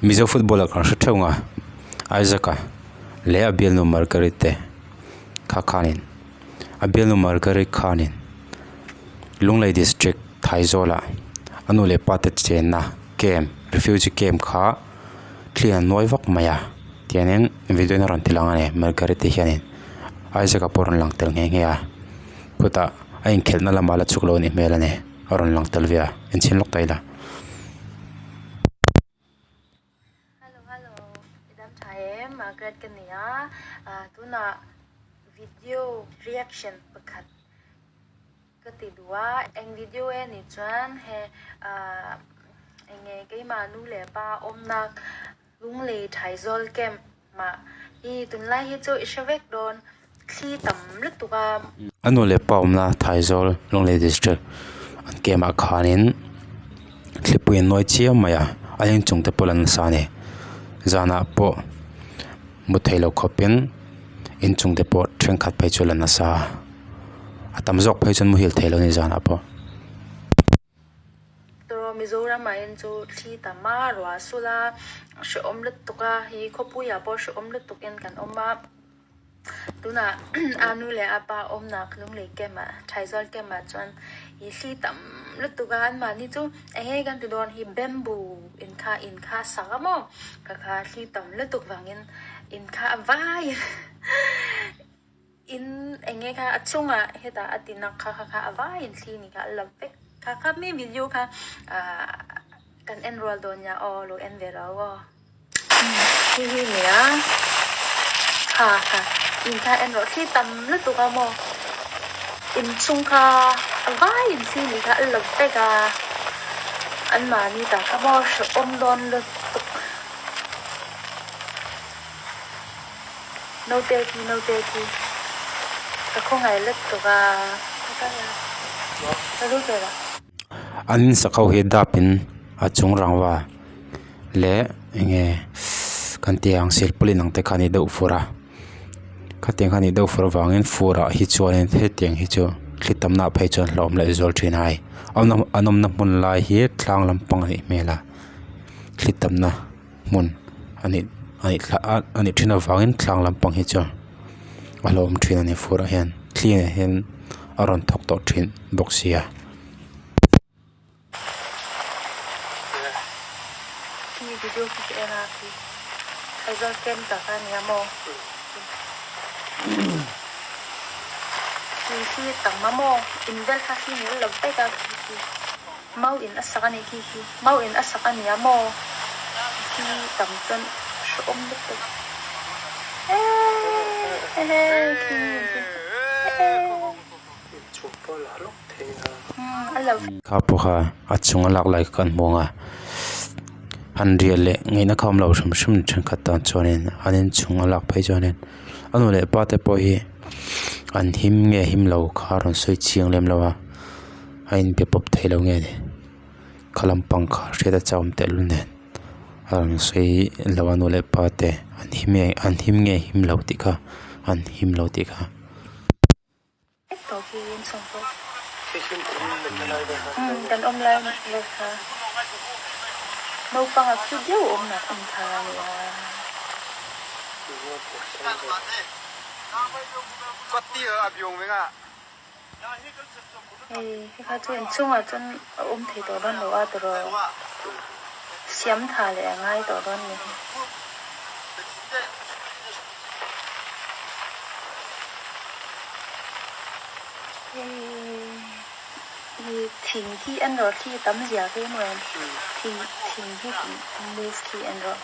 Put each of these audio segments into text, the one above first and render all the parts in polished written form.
Mizo footballer kan hre theuh ang a Isaac-a leh a bialnu Margaret te kha khanin a bialnu Margaret khanin Lunglei district Thaizawlah a nu leh pa te chenna camp refugee camp kha thli an nuai vak mai a tiangin video in a rawn ti lang a ni Margaret-i hianin Isaac-a pawh a rawn lang tel nghe nghe a khutah a inkhelhna lamah la chhuk lo a nih hmel a ni a rawn lang tel ve a enchhin lawk ta ila. Hello hello i dam tha em Margaret ka ni a tunah video reaction pakhat ka ti duh a eng video e nih chuan he ah eng nge keimah nu leh pa awmna Lunglei Thaizawl camp mah hi tunlai hi chu i hre vek dawn thli tam lutuk a. A nu leh pa awmna Thaizawl Lunglei district an camp ah khanin thlipui an nawi chiam mai a a inchung te pawh la nasa a ni zanah pawh mu thei lo khawpin inchung te pawh thenkhat phei chu la nasa a a tam zawk phei chuan muhil thei lo a ni zanah pawh. Tawh Mizoram ah hian chu thli tam a ruah sul a hrehawm lutuk a hi khawpui ah pawh hrehawm lutuk in kan awm a tunah a nu leh a pa awmna Lunglei camp ah Thaizawl camp ah chuan ih thli tam lutuk a anmahni chu eng nge kan ti dawn hi bamboo in kha in kha a sak a maw ka kha thli tam lutuk vangin in kha a vai in. In eng nge kha a chungah hetah a ti nak kha kha kha a vaiin thli ni kha a la vek kha kha mi video kha ah kan en rual dawn nia aw lo en ve lo aw hi hi nia kha kha in kha en rawh thli tam lutuk a maw in chhung kha a vaiin thli ni kha a la vek a anmahni tah kha maw hrehawm dawn lutuk. Naute khi naute khi ka khawngaih lutuk a ka lut ve lo. An insak ho hi dap in a chung rangva leh eng nge kan tih ang silpaulin ang te kha a ni deuh fur a khatiang kha a nih deuh fur avangin fur ah hi chuanin hetiang hi chu thli tamna ah phei chuan hlauhawm leh zual thin a hei an awmna hmun lai hi tlang lampang a nih hmel a thli tamna. hmun a nih a nih thla a a nih thin avangin tlang lampang hi chuan a hlauhawm thin a ni fur ah hian thli ah hian a rawn thawk tawh thin bawk si a. Khi video khi ka en a khi Aizawl camp tak a nia maw khi khi tam a maw in vel kha khi ni lo vek a khi khi. Mau in a sak a nih khi khi mau in a sak a nia maw khi tam chuan hrehawm lutuk eehh khi eehh a lo Kha pawh kha a chung a lak lai kha kan hmu ang a han riah leh ngaihna kha awm lo hrim hrim thenkhat tan chuanin an inchung a lak phei chuanin a nu leh pa te pawh hi an him nge him lo kha a rawn sawi chiang lem lo a. A inbe pawp thei lo nge ni kha lampang kha hriat a chauhawm tehlul nen a rawn sawi lo a nu leh pa te an him nge an him nge him lo tih kha an him lo tih kha. Hei hi kha chu inchungah chuan a awm thei tawh dawn lo a tiraw siam tha leh a ngai tawh dawn ni hi. Hei hi thing khi en rawh thli tam zia khi maw thing thing hi move khi en rawh.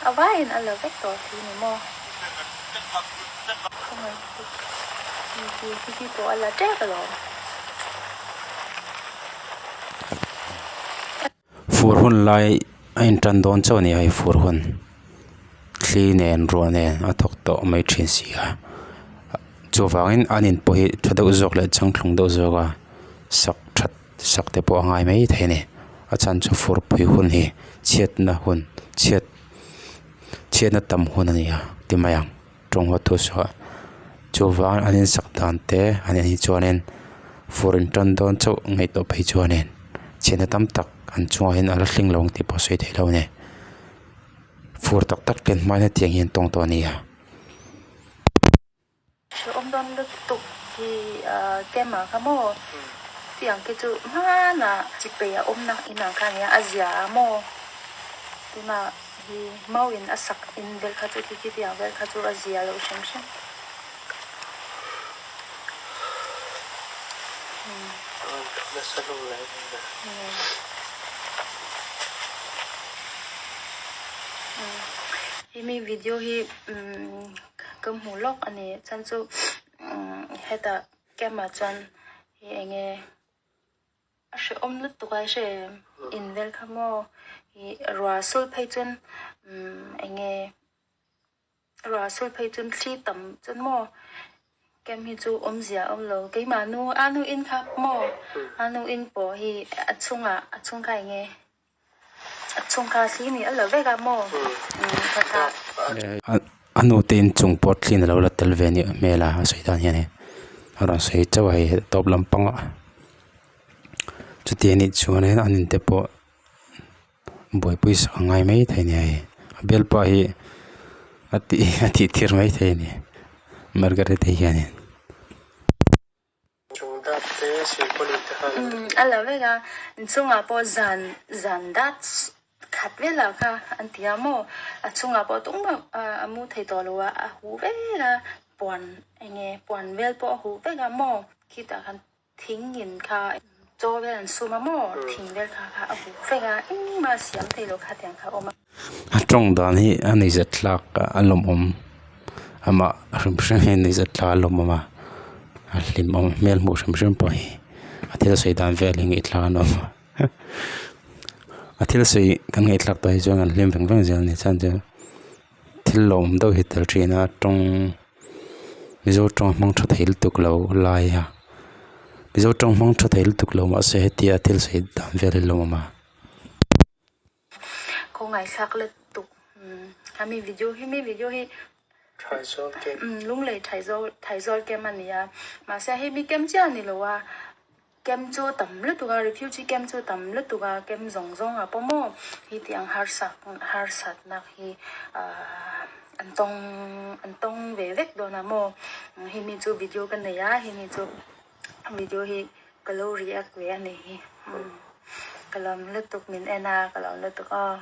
A vaiin a la vek tawh si ni maw? Khi khi pawh a la tep alawm. Fur hun lai a intan dawn chauh a ni a hei fur hun thli nen ruah nen a thawk tawh mai thin si a chuvangin an in pawh hi tha deuh zawk leh changthlung deuh zawk a sak that sak te pawh a ngai mai thei a ni a chhan chu fur pui hun hi chhiatna hun chhiat. Chhiatna tam hun a ni a ti mai ang tawng haw thu suah chuvang an insak dan te an en hi chuanin fur in tan dawn chauh ngaihtuah phei chuanin chhiatna tam tak an chungah hian a la thleng lo ang tih pawh a sawi theih lo a ni fur tak tak ten hma hian hetiang hi an tawng tawh a ni a. Hrehawm dawn lutuk hi camp ah kha maw tiang khi chu hmanah chipei a awm nak inah kha ania a zia a maw tunah hi mau in a sak in vel kha chu khi khi tiang vel kha chu a zia lo hrim hrim. Hemi video hi Ka hmu lawk a ni chuan chu hetah camp ah chuan hi eng nge a hrehawm lutuk a hre em in vel kha maw ih ruah sul phei chuan eng nge ruah sul phei chuan thli tam chuan maw camp hi chu awmzia a awm lo keimah nu a nu in kha maw a nu in pawh hi a chhungah a chhung kha eng nge. A chhungkha thli nih a la vek a maw? A nu te inchung pawh thliin a lo la tel ve a nih hmel a a sawi dan hian in a rawn sawi chauh a hei tawp lampang ah chuti anih chuan in an in te pawh buaipui sak a ngai maithei a ni hei a bialpa hi a tih a tih tir maithei a ni Margaret-i hianin. A lo vek a, inchungah pawh zan zan dat khat velah kha an ti a maw, a chungah pawh tumah a mu thei tawh lo a, a huh vek a, puan eng nge puan vel pawh a huh vek a maw, khitah khan thing in kha chaw vel an sum a maw, thing vel kha kha a huh vek a, engmah a siam thei lo kha tiang kha a awm a. A tawng dan hi a nuihzat thlak a lawmawm amah hrim hrim hi a nuihzat thlak a lawmawm a a hlimawm hmel hmuh hrim hrim pawh hi a thil sawi dan vel hi ngaihthlak a nuam a a thil sawi kan ngaihthlak tawh hi chuan kan hlim veng veng zel a ni chuan chu thil lawmawm deuh hi tel thin a tawng mizo tawng a hmang tha thei lutuk lo lai a mizo tawng hmang tha thei lutuk lo mahse hetia thil sawi dan vel hi lawmawm a. Khawngaithlak lutuk hemi video hi mi video hi lunglei thaizawl thaizawl camp a ni a mahse hei mi camp chiah a ni lo a camp chu tam lutuk a refugee camp chu tam lutuk a camp zawng zawng ah pawh maw hi tih ang harsak harsat nak hi ahh an tawng an tawng ve vek dawn a maw hemi chu video ka nei a hemi chu. Video hi ka lo react ve a nih hi ka lawm lutuk min en a ka lawm lutuk aw.